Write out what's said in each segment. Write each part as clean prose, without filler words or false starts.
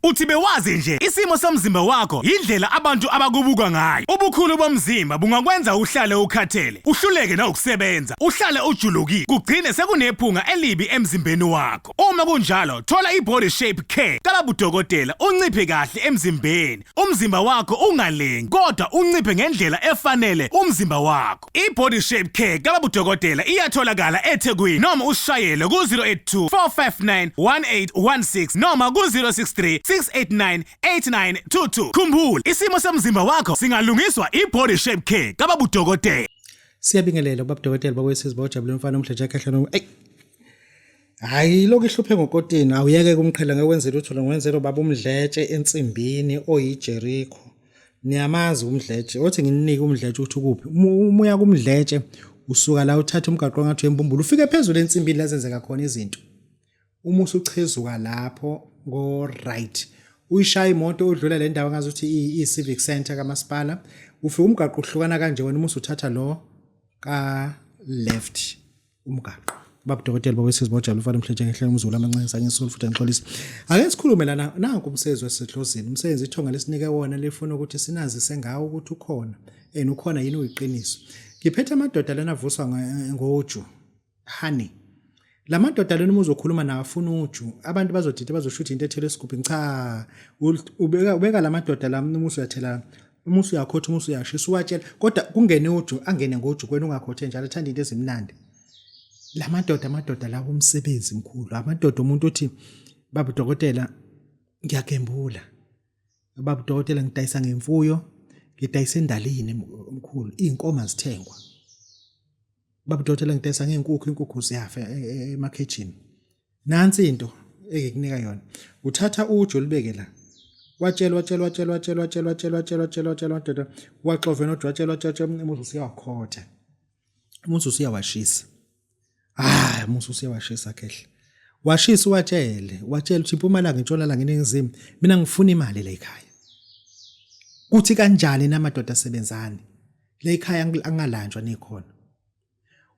Uthi bewazi nje isimo somzimba wakho yindlela abantu abakubuka ngayo. Ubukhulu bomzimba bungakwenza uhlale ukhathele, uhluleke nawukusebenza, uhlale ujulukile, kugcine sekunephunga elibi emzimbeni wakho. Uma kunjalo, thola i-Body Shape Care kababudokotela unciphe kahle emzimbeni. Umzimba wakho ungalengi kodwa unciphe ngendlela efanele umzimba wakho. I-Body Shape Care kababudokotela iyatholakala eThekwini noma usishayele ku-082 459 1816 noma ku-063 689 8922. Khumbula, isimo somzimba wakho singalungiswa i-Body Shape Care kababudokotela. Siyabingelela ubaba dokotela bakwesizwe bawujabule umfana omhle Jack Ehlona. Ey. Hayi lokhu ihluphe ngokotini awuyeke kumqhela ngeke lutho lo ngwenzela ubaba umdletshe ensimbini oyiJericho. Niyamazi umdletshe othi ngininike umdletshe ukuthi ukuphi. Uma uya kumdletshe usuka la uthatha umgaqo ongathi uyembumbulu ufike phezulu ensimbini la zenzeka khona izinto. Uma usuchezuka lapho ngo right uyishaya imoto udlula le ndawo ngazuthi i-civic center kamasipala ufika umgaqo uhlukana kanje wena uma usuthatha lo ka left umgaqo baba dokotela bawesizwe bawujabula ufana umhletshe ngehlelo umzulu amancane sangisulu futhi angixolisa ake sikhulume lana nanku umsebenzi wasedlozini umsebenzi ithonga lesinike wona lifuna ukuthi sinazise ngawo ukuthi ukhona and ukhona yini uyiqiniso ngiphethe amadoda lana avuswa ngoju honey la madoda lena uma uzokhuluma nawo afuna uju abantu bazodida bazoshutha into ethelwe esigubhini cha ubeka ubeka la madoda la uma usuyathela uma usuyakhotha uma usuyashisa uwatshela kodwa kungene uju angene ngoju kwena ungakhothe njalo athanda into ezimnandi la madoda amadoda lawo umsebenzi mkhulu amadoda umuntu uthi baba dokotela ngiyagembula baba dokotela ngidayisa ngemfuyo ngidayisa endalini mkhulu iy'nkomo azithengwa baba dokotela ngidayisa ngey'nkukhu iy'nkukhu ziyafa e, e, emakhejini Nansi into engikunika yona. Uthatha uju olubeke la. Watshela watshela watshela watshela watshela watshela watshela watshela watshela watshela waxove noju watshela watshela umuzi usuyawakhotha. Umuzi usuyawashisa. Ah, umuzi usuyawashisa khehle. Washisa watshele, watshela ukuthi impumalanga intshonalanga iningizimu mina ngifuna imali la ekhaya. Kuthi kanjani namadoda asebenzani? La ekhaya angalanjwa nikhona.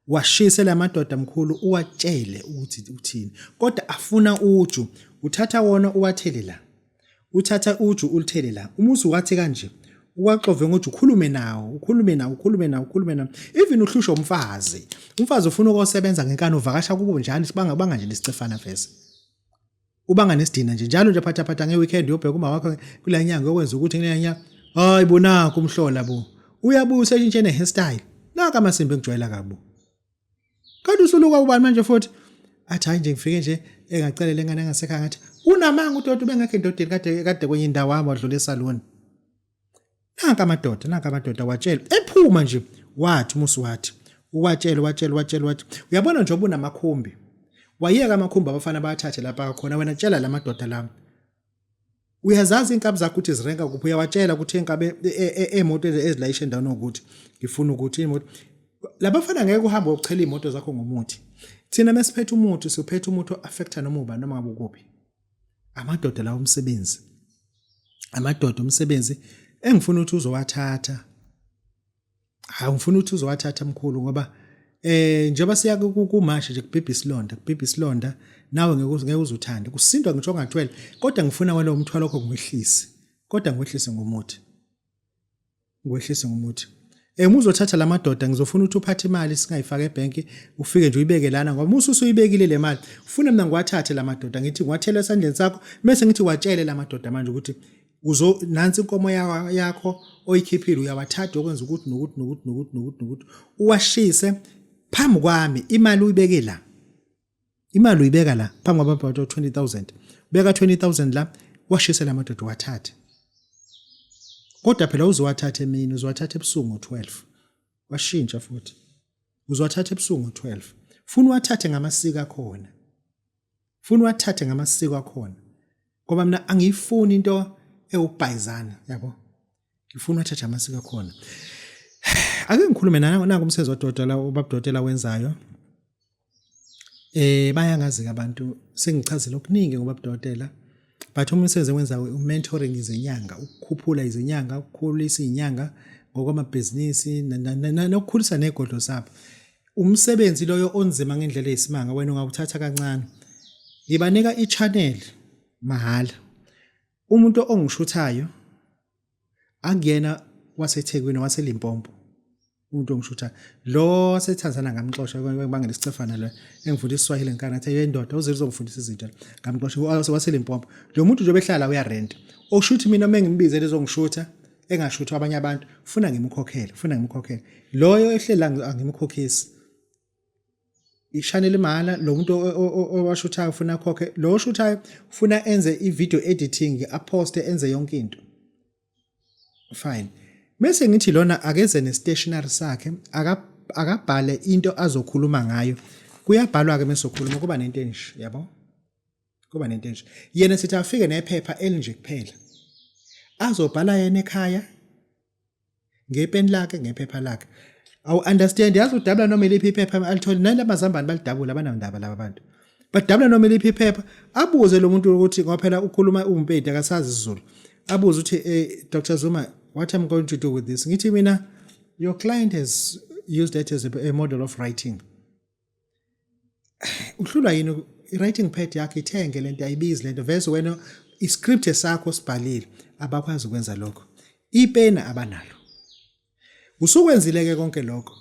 Washise lamadoda mkhulu uwatshele ukuthi uthini kodwa afuna uju uthatha wona uwathele la uthatha uju ulithele la uma usuwathi kanje uwaxove ngoju ukhulume nawo ukhulume nawo ukhulume nawo ukhulume nawo even uhlushwa umfazi umfazi ufuna ukusebenza ngenkani uvakasha kubo njani sibanga banga nje nesicefana vese ubanga nesidina nje njalo nje phatha phatha ngeweekend uyobheka uma wakho kula nyanga uyokwenza ukuthi kule nyanga hayi bonakho umhlola bo uyabuya useshintshe ne-hairstyle naka amasimba engijwayela kabo kanti usuluka ubani manje futhi athi hayi nje ngifike nje engacela lengane engasekho ngathi unamanga udoti ubengekho endodeni kade kade kwenye indawo wami wadlula esaluni Nanka amadoda, nanka amadoda watshela. Ephuma nje wathi umusi wathi uwatshela watshela watshela wathi uyabona nje ubunamakhumbi. Wayeka amakhumbi abafana bayathathe lapha khona wena tshela lamadoda lami. Uyazazi inkabi zakho ukuthi zirenka kuphi uyawatshela ukuthi inkabi emoto e, e, ezilayisha endaweni ukuthi ngifuna ukuthi imoto labafana ngeke uhambe uyochela imoto zakho ngomuthi. Thina mesiphethe umuthi siuphethe umuthi o-affecta noma ubani noma ngabe ukuphi. Amadoda lawo umsebenzi. Amadoda umsebenzi engifuna ukuthi uzowathatha. Hayi ngifuna ukuthi uzowathatha mkhulu ngoba eh njengoba siya kumasha nje kubhibha isilonda, kubhibha isilonda nawe ngeke ngeke uzuthande. Kusindwa ngisho ongathwele kodwa ngifuna wena umthwalo wakho ngiwehlise. Kodwa ngiwehlise ngomuthi. Ngwehlise ngomuthi. Eh uma uzothatha lamadoda ngizofuna ukuthi uphathe imali singayifaka ebhenki ufike nje uyibeke lana ngoba uma usuyibekile le mali ufuna mina ngiwathathe lamadoda ngithi ngiwathele esandleni sakho bese ngithi watshele lamadoda manje ukuthi uzo nansi inkomo yakho oyikhiphile uyawathatha okwenza ukuthi nokuthi nokuthi nokuthi nokuthi nokuthi uwashise phambi kwami imali uyibeke la Imali uyibeka la phambi kwabantu 20000. Beka 20000 la washise la madoda wathathe. Kodwa phela uzowathatha emini uzowathatha ebusuku ngo-12. Washintsha futhi. Uzowathatha ebusuku ngo-12. Funa uwathathe ngamasiko akhona. Funa uwathathe ngamasiko akhona. Ngoba mina angiyifuni into ewubhayizana, yabo. Ngifuna uthatha amasiko akhona. Ake ngikhulume naku umsebenzi wadodela ubabudokotela wenzayo. Eh bayangazi abantu sengichazile okuningi ngoba budokotela but umsebenzi engiwenzayo u-mentoring izinyanga ukukhuphula izinyanga ukukhulisa izinyanga ngokwamabhizinisi nokukhulisa negodlo zabo umsebenzi loyo onzima ngendlela eyisimanga wena ungawuthatha kancane ngibanika i-channel mahhala. Umuntu ongishuthayo akuyena waseThekwini, waseLimpopo. Umuntu ongishuthayo lo waseTanzania ngamxosha, bangena isicefana lo engifundisa iSwahili ngikana ngathi, "Hey ndoda, uze uzongifundisa izinto." Ngamxosha waseLimpopo. Lo muntu nje behlala uyarent. Oshuthi mina uma ngimbize lezongishutha engashuthwa abanye abantu, funa ngimkhokhele, funa ngimkhokhele. Loyo ehlela angimkhokhisi. Ishanele imali lo muntu owashuthayo ufuna akhokhe. Lo oshuthayo ufuna enze i-video editing, aposte, enze yonke into. Fine. Bese ngithi lona akeze ne-stationery sakhe, akabhale into azokhuluma ngayo. Kuyabhalwa ke mesokhuluma, kuba nento enje, yabo? Kuba nento enje. Yena sithi afike nephepha elinje kuphela. Azobhala yena ekhaya ngepeni lakhe, ngephepha lakhe. Awu understand, yazi udabula noma iliphi iphepha alithole, nalamazambane balidabula, abanandaba laba bantu. Badabula noma iliphi iphepha, abuze lo muntu ukuthi, ngoba phela ukhuluma umpedi, akasazi isiZulu. Abuze ukuthi, "Dr Zuma, what am I going to do with this?" Ngithi mina, "Your client has used that as a model of writing." Uhlulwa yini i-writing pad yakhe? Ithenge lento, ayibizi lento. Vese wena iscript sakho sibhalile. Abakwazi ukwenza lokho. Ipena abanalo. Usukwenzile ke konke lokho.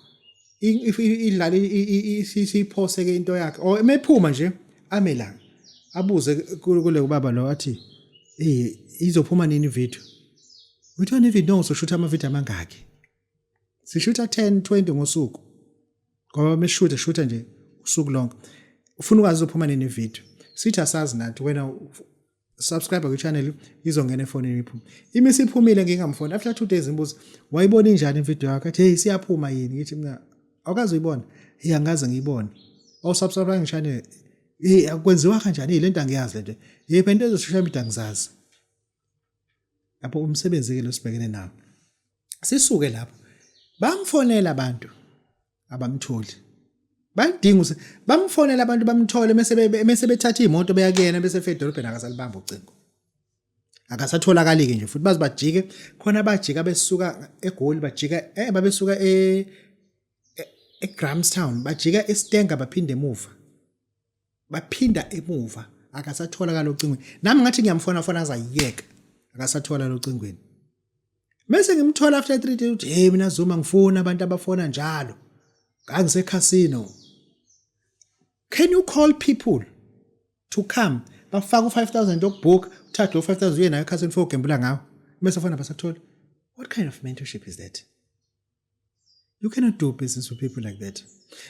Idlala isiphose ke into yakhe or emephuma nje ame la. Abuze kule kubaba lo athi, "Eh, izophuma nini ivideo?" Uthona ivideo, uzoshutha ama video amangaki? Sishutha 10 20 ngosuku. Ngoba meshutha shutha nje usuku lonke. Ufuna ukwazi uzophuma nini ivideo. Sithi asazi nathi, wena subscribe ku channel, izongena efonini iphume. Imisi iphumile ngingamfoni after 2 days, ngibuza, "Wayibona injani ivideo yakho?" Athi, "Hey, siyaphuma yini?" Ngithi mina, "Awukaze uyibone?" "Hey, angaze ngiyibone." "Awusubscribe nge channel?" "Hey, akwenziwa kanjani lento? Angiyazi lento. Hey, phela into ezo social media angizazi." Lapho umsebenzi ke losibhekene nawo. Sisuke lapho. Bamfonela abantu, abamtholi. Bayidinga, bamfonela abantu bamthole, mase bethatha imoto beya kuyena, bese fika edolobheni akasalibamba ucingo. Akasatholakali ke nje futhi, baze bajike khona, bajika besuka eGoli, bajika babesuka eGrahamstown, bajika eStanger, baphinde emuva. Baphinda emuva, akasatholakala ocingweni. Nami ngathi ngiyamfona fona azayiyeka, akasatholakala ocingweni. Bese ngimthola after 3 days, uthi, "Hey mina Zuma, ngifuna abantu abafona njalo. Ngangise casino." Can you call people to come? Bafaka u5000 yokubook, uthathe lo 5000 uye nayo ecasino for ugembula ngawo. Bese fona basakuthola. What kind of mentorship is that? You cannot do business with people like that.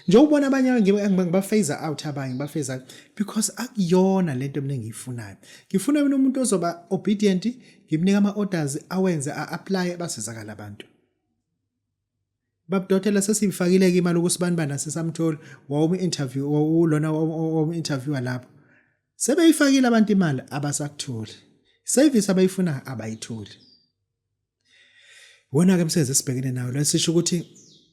Nje ubona abanye ngiba-phase out, abanye ngiba-phase out because akuyona lento mina engiyifunayo. Ngifuna mina umuntu ozoba obedient, ngimnika ama orders awenze, a-apply, basizakala abantu. Babudokotela, sesiyifakile ke imali ukusibani bani sesamthola wawumi interview wawulona wawumi interviewer lapho. Sebeyifakile abantu imali, abasakutholi. Service abayifuna abayitholi. Wona ke umsebenzi esibhekene nawo lo, sisho ukuthi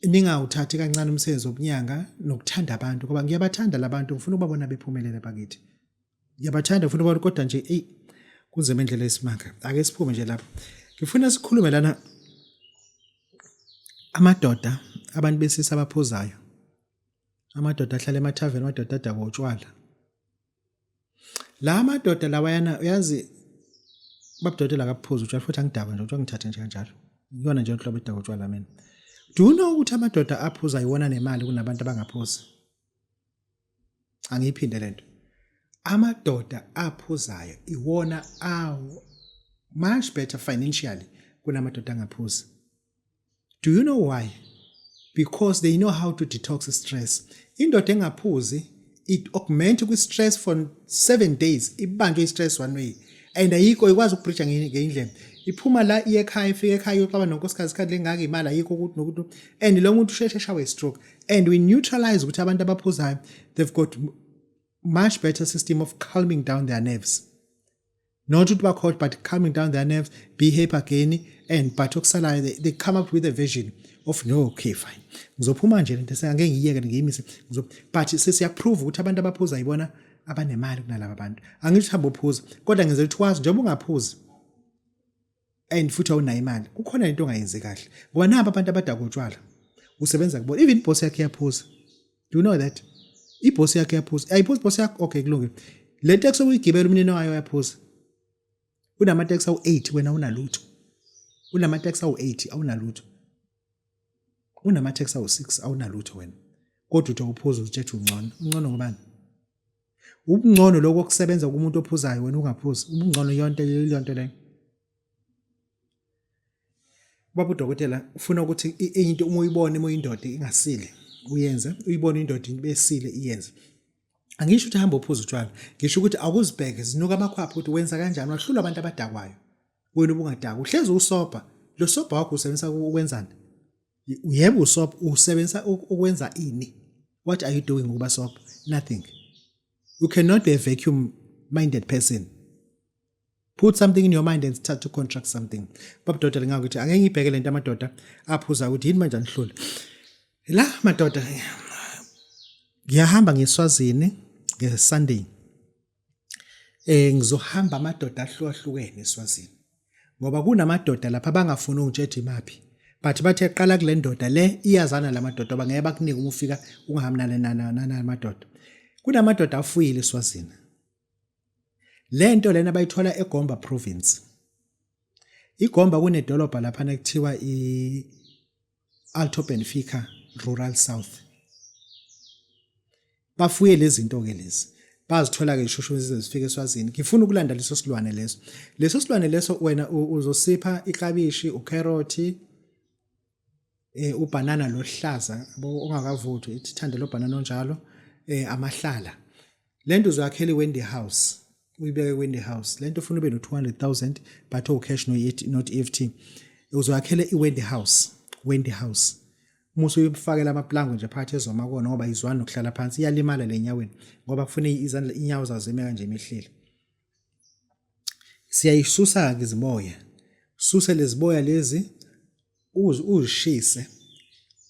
ningawuthathi kancane umsebenzi wobunyanga nokuthanda abantu, ngoba ngiyabathanda labantu, ngifuna ukubabona bephumelela bakithi. Ngiyabathanda, ngifuna ukubona, kodwa nje ey, kunzima indlela esimanga. Ake siphume nje lapho. Ngifuna sikhulume lana amadoda, abantu besisa abaphuzayo. Amadoda ahlala emathaveni, amadoda adakwa utshwala. La madoda lawayana, uyazi babudokotela, akaphuza utshwala futhi angidakwa nje utshwala, ngithathe nje kanjalo. Iyona nje inhlobo edakwa utshwala mina. Do you know ukuthi amadoda aphuza iwona nemali kunabantu abangaphuzi? Angiyiphinde lento. Amadoda aphuzayo iwona awu much better financially kunamadoda angaphuzi. Do you know why? Because they know how to detox stress. Indoda engaphuzi it augment kwi-stress for 7 days, ibanjwe i-stress one way. And ayikho ikwazi ukubridge ngendlela. Iphuma la iye ekhaya, ifike ekhaya iyoxaba nonkosikazi isikhathi lengaka, imali ayikho, ukuthi nokuthi, and lo muntu usheshe eshawe stroke. And we neutralize ukuthi abantu abaphuzayo, they've got much better system of calming down their nerves. Not ukuthi bakhona, but calming down their nerves, be happy again, and but okusalayo they come up with a vision of, "No, okay, fine, ngizophuma nje lento, sengeke ngiyeke, ngiyimise." But sesiyaprove ukuthi abantu abaphuza yibona abanemali kunalaba bantu. Angisho hamba uphuza, kodwa ngenzela ukuthi wazi njengoba ungaphuzi and futhi awunayo imali, kukhona into ongayenzi kahle, ngoba nabo abantu abadakwa utshwala usebenza kubona. Even boss yakhe iyaphuza. Do you know that iboss yakhe iyaphuza? Ayiphuzi boss yakho? Okay, kulungile. Le taxi okuyigibela, umnini wayo uyaphuza. Unama-tax awu-8 wena unalutho. Unama-tax awu-8 awunalutho. Unama-tax awu-6 awunalutho wena. Kodwa uthi awuphuzi uzitshethe ungcono. Ungcono ngobani? Ubungcono lokho kusebenza kumuntu ophuzayo wena ungaphuzi. Ubungcono yonke leyo nto leyo. Baba udokotela ufuna ukuthi into uma uyibona uma uyindoda ingasile uyenze, uyibone indoda besile iyenze. Angisho ukuthi hamba uphuza utshwala, ngisho ukuthi awuzibheke zinuka amakhwapha ukuthi wenza kanjani, wahlula abantu abadakwayo. Wena ubungadakwa, uhlezi usobha. Lo sobha wakho usebenzisa ukwenzani? Yebo usobha usebenzisa ukwenza ini? What are you doing ukuba sobha? Nothing. You cannot be a vacuum minded person. Put something in your mind and start to contract something. Baba doda ngakuthi angeke ngibheke lento amadoda aphuza ukuthi yini manje anihlule. La madoda ngiyahamba ngeSwazini ngeSunday. Eh ngizohamba amadoda ahlukahlukene eSwazini. Ngoba kunamadoda lapha abangafuni ungitshethi imaphi. But bathe qala kule ndoda le iyazana lamadoda bangeke bakunike uma ufika ungahambi nalamadoda. Kunamadoda afuyile eSwazini. Lento lena bayithola eGomba province. IGomba kunedolobha lapha ekuthiwa i Alto Benfica Rural South. Bafuye lezi zinto ke lezi. Bazithola ke ishushu zize zifike eSwazini. Ngifuna ukulanda leso silwane leso. Leso silwane leso wena uzosipha iklabishi, ukherothi, eh ubanana lohlaza ongakavuthwa ithanda lo banana onjalo eh amahlala lento uzoyakhela iWendy House uyibeke kwiWendy House lento ufuna ube no 200,000 but oh cash no not EFT uzoyakhela iWendy House Wendy House uma usuyifakela amaplangwe nje phakathi ezoma kona ngoba izwani nokuhlala phansi iyalimala lenyaweni ngoba kufuna izandla inyawo zazo zime kanje imihlile Siyayisusa-ke iziboya, suse leziboya lezi uzishise,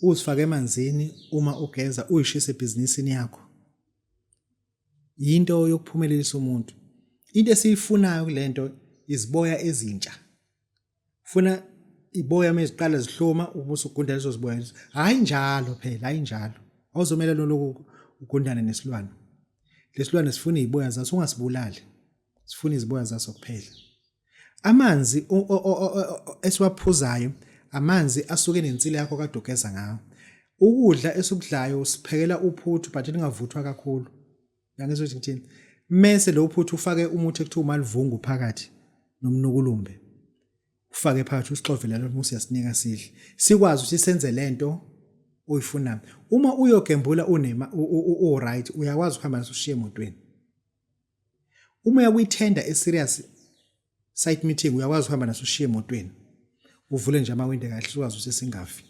uzifake emanzini uma ugeza uyishise ebhizinisini yakho. Yinto yokuphumelelisa umuntu. Into esiyifunayo kule nto iziboya ezintsha. Funa iboya uma ziqala zihluma uma usugunda lezo ziboya lezo. Hhayi njalo phela, hhayi njalo. Awuzomele lokhu ugundane nesilwane. Lesilwane sifuna iziboya zaso ungasibulali. Sifuna iziboya zaso kuphela. Amanzi esiwaphuzayo amanzi asuke nensila yakho kade ugeza ngawo. Ukudla esikudlayo siphekela uphuthu but lingavuthwa kakhulu. Uyangizwa ukuthi ngithini? Mese lo phuthu ufake umuthi ekuthiwa umalivungu phakathi nomnukulumbe. Ufake phakathi usixovele lo musi yasinika sidle. Sikwazi ukuthi senze lento oyifunayo. Uma uyogembula unema u right uyakwazi ukuhamba naso ushiye emotweni. Uma uya kwi-tender e-serious site meeting uyakwazi ukuhamba naso ushiye emotweni. Uvule nje amawindi kahle sikwazi ukuthi singafi.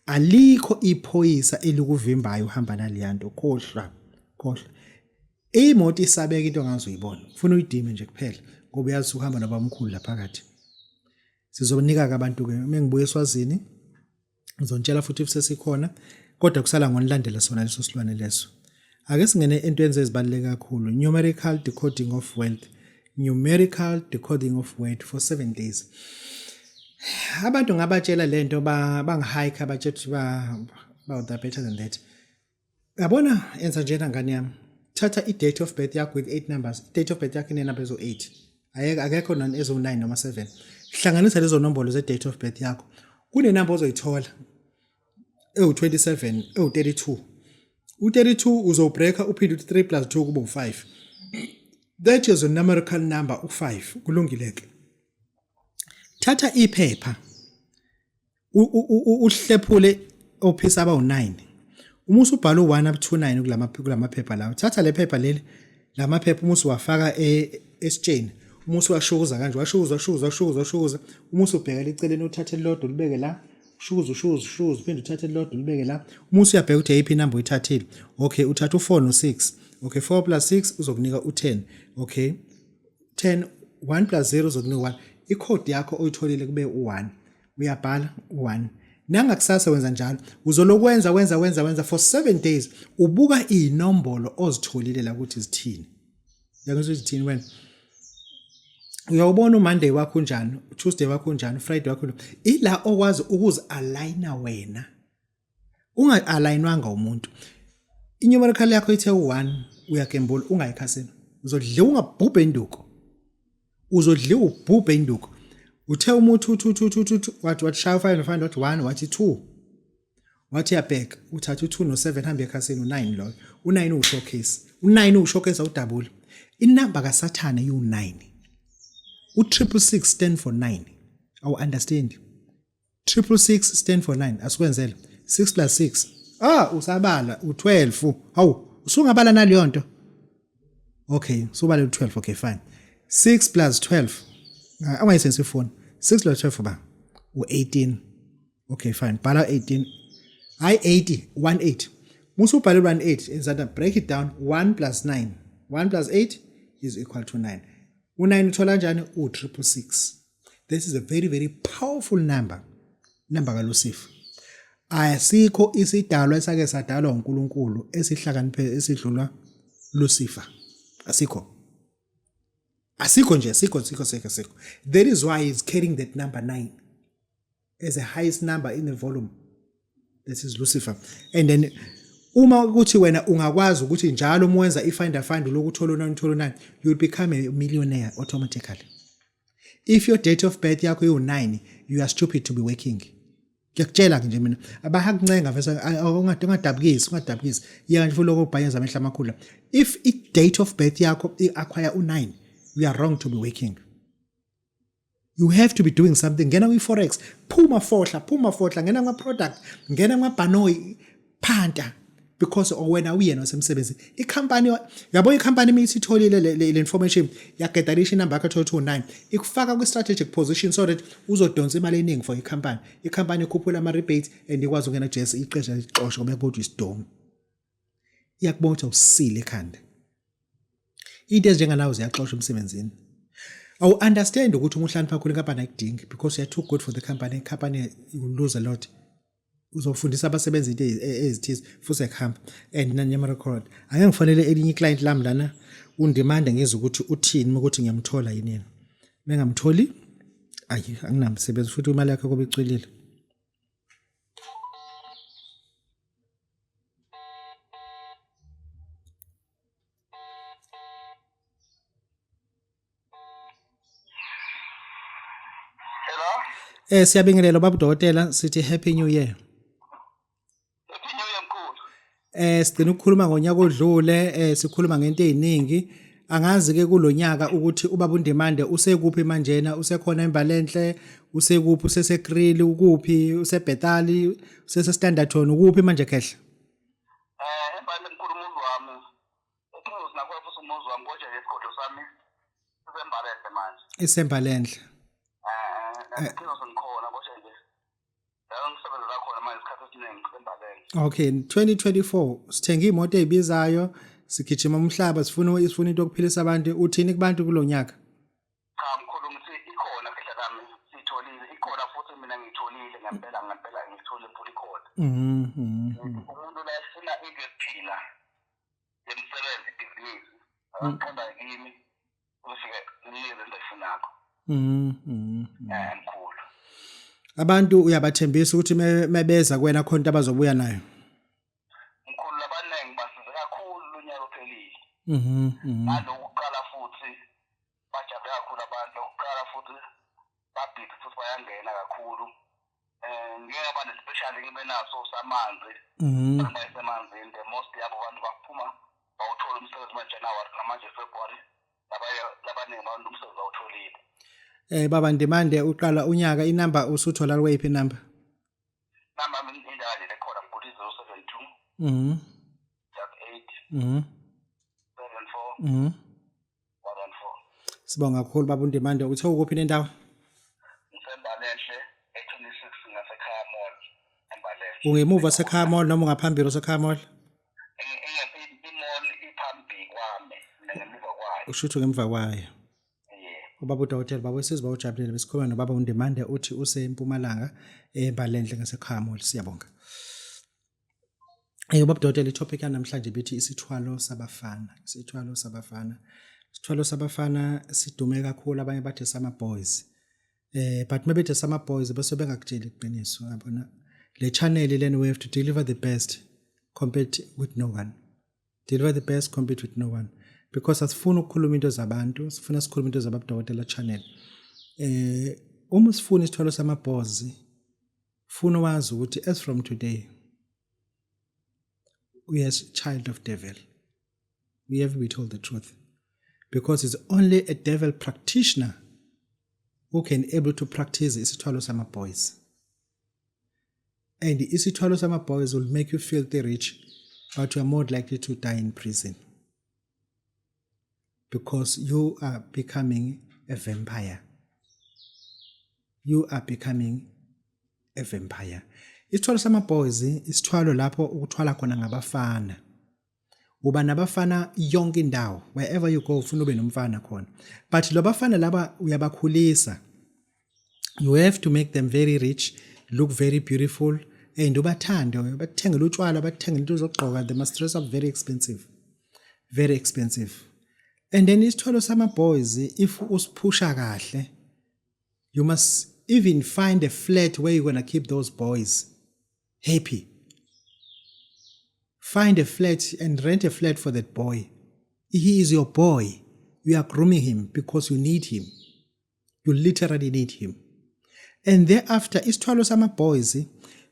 Alikho iphoyisa elikuvimbayo uhamba naleyanto khohlwa khohlwa. Imoto isabeka into ongaze uyibona. Ufuna uyidime nje kuphela ngoba uyazi ukuhamba nobamkhulu la phakathi. Sizonika ke abantu ke uma ngibuya eSwazini ngizontshela futhi if sesikhona kodwa kusala ngonilandela sona leso silwane leso. Ake singene entweni ezibaluleke kakhulu numerical decoding of wealth numerical decoding of word for 7 days. Abantu ngabatshela lento bangihike abatshela ukuthi ba they're better than that. Yabona enza njena ngane yami. Thatha i-date of birth yakho with 8 numbers. I-date of birth yakho inenamba ezo-8. Ayeke akekho nani ezo-9 noma 7. Hlanganisa lezo nombolo ze-date of birth yakho. Kunenamba ozoyithola ewu-27, ewu-32. U-32 uzowubreaka uphinde uthi 3 plus 2 kube u-5. That is a numerical number u-5. Kulungile ke. Thatha iphepha uhlephule ophisa abawu-9 uma usubhala u-1 up to 9 kulamaphepha lawo thatha le phepha leli lamaphepha uma usuwafaka e, esitsheni uma usuwashukuza kanje washukuza washukuza washukuza washukuza uma usubhekela eceleni uthathe elilodwa ulibeke la ushukuza ushukuza ushukuza uphinde uthathe elilodwa ulibeke la uma usuyabheka ukuthi eyiphi inamba oyithathile okay uthatha u-4 no-6 okay 4 plus 6 uzokunika u-10 okay 10 1 plus 0 uzokunika 1 ikhodi yakho oyitholile kube u-1 uyabhala u-1 nangakusasa wenza njalo uzolokwenza wenza wenza wenza for 7 days ubuka iy'nombolo ozitholile la ukuthi zithini uyakuzwa ukuthi zithini wena uyawubona uMonday wakho unjani uTuesday wakho unjani uFriday wakho ila okwazi ukuzi-aligna wena unga-alayinwanga umuntu i-numerical yakho ithe u-1 uyagembula ungayikhasini uzodliwa ungabhubhe induku. Uzodliwa ubhubhe induku. Uthe umuthi uthi uthi uthi uthi wathi wathi shaya 5 no 5 wathi 1 wathi 2. Wathi yabheka uthatha u2 no7 hambe ekhasini u9 loyo. U9 uwushowcase. U9 uwushowcase awudabuli. Inamba kaSathane iwu9. U666 stand for 9. Awu understand. 666 stand for 9 asikwenzele 6 plus 6 ah usabala u12 hawu usungabala naleyo nto okay usubale u12 okay fine 6 plus 12 ah, ungayisensi ifoni 6 plus 12 ba u18 okay fine bhala 18 hayi 80 18 musubhale 18 enzanda break it down 1 plus 9 1 plus 8 is equal to 9 u9 uthola kanjani u666 This is a very very powerful number. Number kaLucifer. Asikho isidalwa esake sadalwa uNkulunkulu esihlakaniphe esidlula Lucifer. Asikho. Asikho nje, asikho, asikho, asikho, asikho. That is why he's carrying that number 9 as the highest number in the volume. This is Lucifer. And then uma ukuthi wena ungakwazi ukuthi njalo uma wenza i-finder find lokhu uthola u-9 uthola u-9 you will become a millionaire automatically. If your date of birth yakho iwu-9 you are stupid to be working. Ngiyakutshela ke nje mina abahakuncenga vese ungadabukisi ungadabukisi yeka nje futhi lokho ubhanyeza amehlo amakhulu. If i-date of birth yakho i-acquire u-9 you are wrong to be working. You have to be doing something. Ngena kwi-forex, phuma fohla, phuma fohla, ngena kuma-product, ngena kumabhanoyi, phanta because wena uyena osemsebenzini. Ikhampani yabo ikhampani uma isitholile le information yagedarisha inamba yakho 229 ikufaka kwi-strategic position so that uzodonsa imali eningi for ikhampani. Ikhampani ikhuphula ama-rebates and ikwazi ukungena ku-JSE iqesha ixoshe ngoba yakubona ukuthi uyisidomu. Iyakubona ukuthi awusile ekhanda. Into ezinjengalawo ziyaxoshwa emsebenzini. Awu understand ukuthi uma uhlakanipha kakhulu inkampani ayikudingi because you are too good for the company. Company you will lose a lot. Uzofundisa abasebenzi into ezithize futhi ekuhamba and nanyama record. Ake ngifonele elinye iclient lami lana undimande ngizwe ukuthi uthini ukuthi ngiyamthola yini yena. Mengamtholi ayi anginamsebenzi futhi imali yakhe kobe icwilile. Hello? Eh siyabingelela baba udokotela sithi happy new year. Happy New Year mkhulu. Eh sigcina ukukhuluma ngonyaka odlule eh sikhuluma ngento eziningi. Angazi ke kulonyaka ukuthi ubaba uNdimande usekuphi manjena usekhona eMbalenhle usekuphi useseKrill ukuphi useBethali usese Standerton ukuphi manje khehla. Eh embali mkhulu umuzi wami. Uphuzwe nakho futhi umuzi wami kodwa nje isigodlo sami sisembalenhle manje. Isembalenhle. Eh nasephuzwe ngikhona kodwa nje la ngisebenzela khona manje isikhathi esiningi kusembalenhle. Okay 2024 sithenga imoto ezibizayo sigijima umhlaba sifuna into yokuphilisa abantu uthini kubantu kulonyaka? Cha mkhulu ngithi ikhona khehla lami siyitholile ikhona futhi mina ngiyitholile ngempela ngempela ngiyitholile futhi ikhona. Mhm. Umuntu la efuna into yokuphila yemisebenzi ibhizinisi akaqonda kimi uzofike nginikeze into ayifunakho. Mhm. Eh mkhulu. Abantu uyabathembisa ukuthi mebeza kuwena khona into abazobuya nayo. Mkhulu labaningi basize kakhulu lonyaka ophelile. Mhm. Nalokuqala futhi bajabule kakhulu abantu lokuqala futhi babhizi futhi bayangena kakhulu um ngike ngaba ne-special ngibe naso samanzi bayesemanzini the most yabo bantu baphuma bawuthola umsebenzi manje January namanje February labaningi abantu umsebenzi bawutholile. Eh baba Ndimande uqala unyaka inamba usuthola kweyiphi inamba? Namba indawo nje lekhona mkhulu 072 8 74 14. Sibonga kakhulu baba uNdimande uthe ukuphi nendawo? Ngisembalenhle e26 ngasekhaya mall embalenhle. Ungemuva sekhaya mall noma ungaphambili osekhaya mall? I-mall iphambi kwami mina ngemuva kwayo. Usho ukuthi ngemva kwayo. Yeah. Ubaba udokotela baba wesizwe bawujabulile besikhuluma nobaba uNdimande uthi usempumalanga embalenhle ngasekhaya mall siyabonga. Eh ubaba udokotela itopic yanamhlanje bithi isithwalo sabafana, isithwalo sabafana. Isithwalo sabafana sidume kakhulu abanye bathi sama boys. Eh but maybe sama boys bese bengakutsheli iqiniso yabona. Le channel lena we have to deliver the best compete with no one. Deliver the best compete with no one. Because asifuni ukukhuluma into zabantu, sifuna sikhuluma into zababudokotela channel. Uma usifuna isithwalo samabhozi, funa wazi ukuthi as from today we are child of devil. We have to be told the truth. Because it's only a devil practitioner who can able to practice isithwalo sama-boys. And isithwalo sama-boys will make you filthy rich, but you are more likely to die in prison. Because you are becoming a vampire. You are becoming a vampire. Isithwalo sama-boys, isithwalo lapho ukuthwala khona ngabafana. Uba nabafana yonke indawo, wherever you go ufuna ube nomfana khona. But lo bafana laba uyabakhulisa. You have to make them very rich, look very beautiful, and ubathande, bakuthengele utshwala, bakuthengele into zokugqoka. They must dress up very expensive. Very expensive. And then isithwalo sama-boys, if usiphusha kahle, you must even find a flat where you're going to keep those boys happy. Find a flat and rent a flat for that boy. He is your boy. You are grooming him because you need him. You literally need him. And thereafter, isithwalo sama-boys,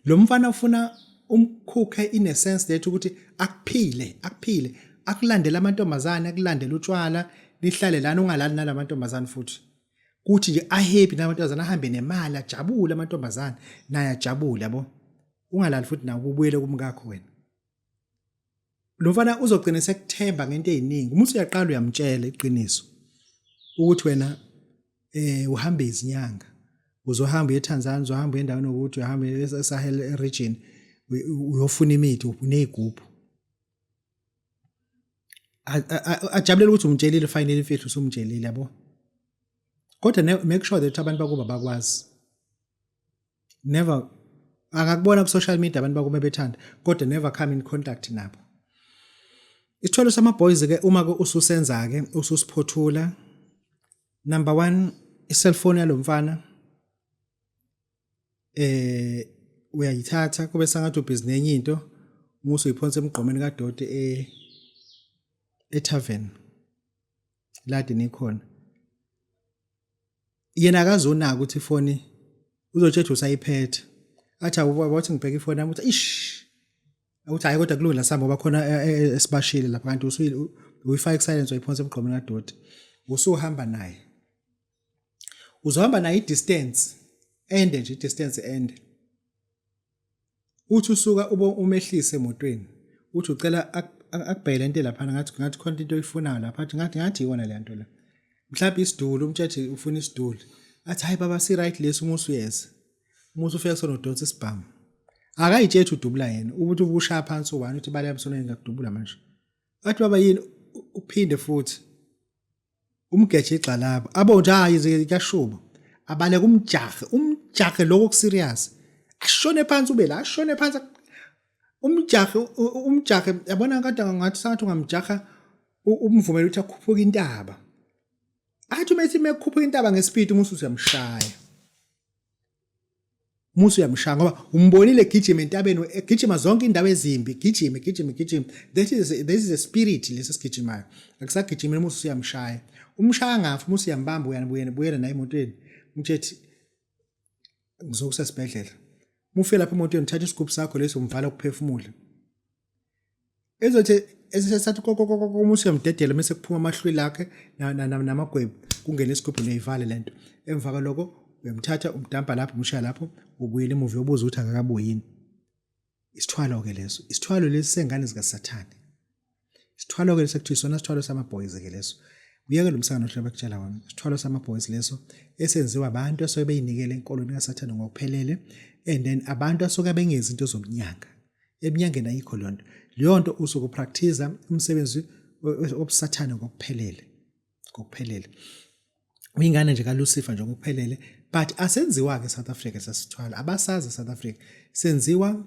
lo mfana ufuna umkhukhe in a sense that ukuthi akuphile, akuphile, akulandele amantombazane, akulandele utshwala, nihlale lana ungalali nalamantombazane futhi. Kuthi nje ahappy namantombazane, ahambe nemali, ajabule amantombazane, naye ajabule, yabo. Ungalali futhi nawe, ubuyele kumkakho wena. Lo mfana uzogcina sekuthemba ngento eziningi. Uma usuyaqala uyamtshela iqiniso ukuthi wena uhambe izinyanga, uzohamba uye eTanzania, uzohamba uye endaweni ukuthi uhambe eSahel region uyofuna imithi, unezigubhu. Ajabulela ukuthi umtshelile finally imfihlo usumtshelile, yabo. Kodwa make sure that abantu bakuba bakwazi. Never angakubona ku social media abantu bakume bethanda, kodwa never come in contact nabo. Isithwalo sama-boys ke, uma ke ususenza ke, ususiphothula, number 1, i-cellphone yalomfana uyayithatha, kube sengathi ubhizi nenye into, uma usuyiphonsa emgqomeni kadoti e-tavern lade nikhona. Yena akazonaka ukuthi ifoni uzotshetha usayiphethe, athi awubaba, wathi ngibheka ifoni yami, uthi ish, uthi hayi kodwa kulungile sihamba ngoba khona esibashile lapha, kanti uyifake silence, wayiphonsa emgqomeni kadoti. Usuhamba naye, uzohamba naye i-distance ende nje, i-distance ende. Uthi usuka ube umehlise emotweni, uthi ucela akubheke lento laphana, ngathi khona into oyifunayo lapha, athi ngathi iwona le nto la, mhlawumbe isiduli, umtshethi ufuna isiduli, athi hayi baba si right lesi. Uma usuyeza, uma usufika sona, udonsa isibhamu, akayitshethi udubula yena, ukuthi ubushaya phansi u-one, uthi bale yami ngakudubula manje, athi baba yini, uphinde futhi umgeje igxalaba, abo nje hayi kuyashuba, abaleka, umjahe, umjahe lokho kuserious, ashone phansi, ube la ashone phansi, umjahe, umjahe, yabona kade ngathi sangathi ungamjaha, umvumele ukuthi akhuphuke intaba, athi uma ethi mekukhuphuka intaba ngespeed, uma usuyamshaya, musu uyamshaya ngoba umbonile egijima entabeni, egijima zonke indawo ezimbi, gijima, gijima, gijima. This is a spirit lesi esigijimayo, akusagijimile. Musu uyamshaya, umshaya ngafu, musu uyambamba, uyanibuyela, buyela naye emotweni, umtshethi ngizokusa esibhedlela. Mufike lapha emotweni, uthatha isigubhu sakho leso, umvala ukuphefumula, ezothi esesathi kokokoko, umusi uyamdedela, mase kuphuma amahlwili akhe namagwebu, kungena isigubhu, neyivale lento. Emva kwaloko uyamthatha, umdampa lapho, umshaya lapho, ubuyela emuva uyobuza ukuthi akakabuyi yini. Isithwalo-ke leso, isithwalo lesi sengane zikaSathane, isithwalo-ke leso kuthiwa isona sithwalo sama-boys-ke leso. Uyeke lo msangano ohlala bakutshela wona. Isithwalo sama-boys leso esenziwa abantu asuke beyinikele enkolweni kaSathane ngokuphelele, and then abantu asuke bengezi into zokunyanga. Eminyangeni ayikho leyo nto. Leyo nto usuke upractice umsebenzi obusathane ngokuphelele, ngokuphelele. Uyingane nje kaLucifer nje ngokuphelele. But asenziwa-ke South Africa sasithwala, abasazi South Africa senziwa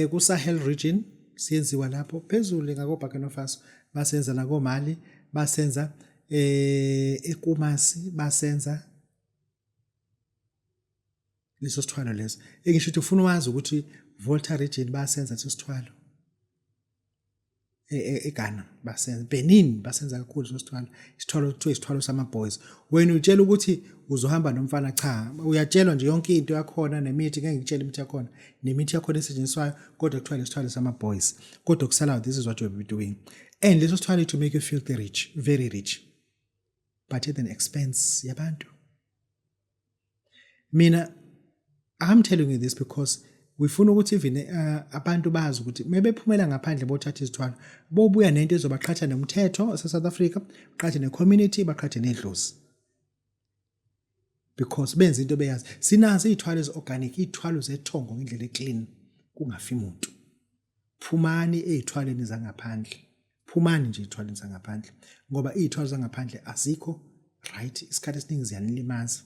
ku Sahel region, siyenziwa lapho phezulu ngako Burkina Faso, basenza nako Mali, basenza eKumasi, basenza leso sithwalo leso. Engisho ukuthi ufuna wazi ukuthi Volta region basenza leso sithwalo. eGhana basenza, Benin basenza kakhulu leso sithwalo. Isithwalo kuthiwa isithwalo sama-boys. Wena utshela ukuthi uzohamba nomfana, cha, uyatshelwa nje yonke into yakhona nemithi, ngeke ngikutshele imithi yakhona nemithi yakhona esetshenziswayo, kodwa kuthiwa lesithwalo sama-boys. Kodwa kusalayo, this is what you'll be doing, and leso sithwalo to make you feel rich, very rich, but at an expense yabantu. Mina I'm telling you this because wifuna ukuthi even abantu bazi ukuthi mebephumela ngaphandle bothatha izithwalo, bobuya nento ezobaqhatha nomthetho wase-South Africa, baqhathe ne-community, baqhathe nedlozi, because benza into beyazi. Sinazo iy'thwalo ezi-organic, iy'thwalo zethongo ngendlela e-clean, kungafi muntu. Phumani ey'thwaleni zangaphandle, phumani nje ey'thwaleni zangaphandle, ngoba iy'thwalo zangaphandle azikho right, isikhathi esiningi ziyanilimaza.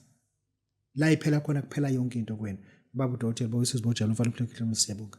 La iphela khona kuphela yonke into kuwena. Baba udokotela bawesizwe bojalo umfana umhlekhle, siyabonga.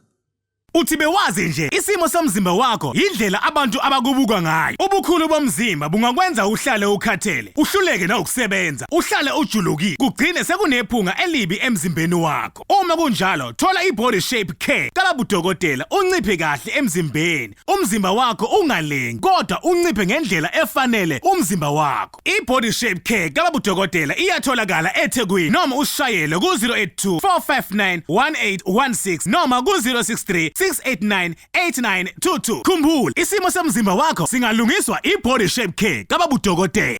Uthi bewazi nje, isimo somzimba wakho yindlela abantu abakubuka ngayo. Ubukhulu bomzimba bungakwenza uhlale ukhathele, uhluleke nawukusebenza, uhlale ujulukile, kugcine sekunephunga elibi emzimbeni wakho. Uma kunjalo, thola i-Body Shape Care kababudokotela, unciphe kahle emzimbeni. Umzimba wakho ungalengi, kodwa unciphe ngendlela efanele umzimba wakho. I-Body Shape Care kababudokotela iyatholakala eThekwini, noma usishayele ku-082 459 1816 noma ku-063 689 8922. Khumbula, isimo somzimba wakho singalungiswa i-Body Shape Care kababudokotela.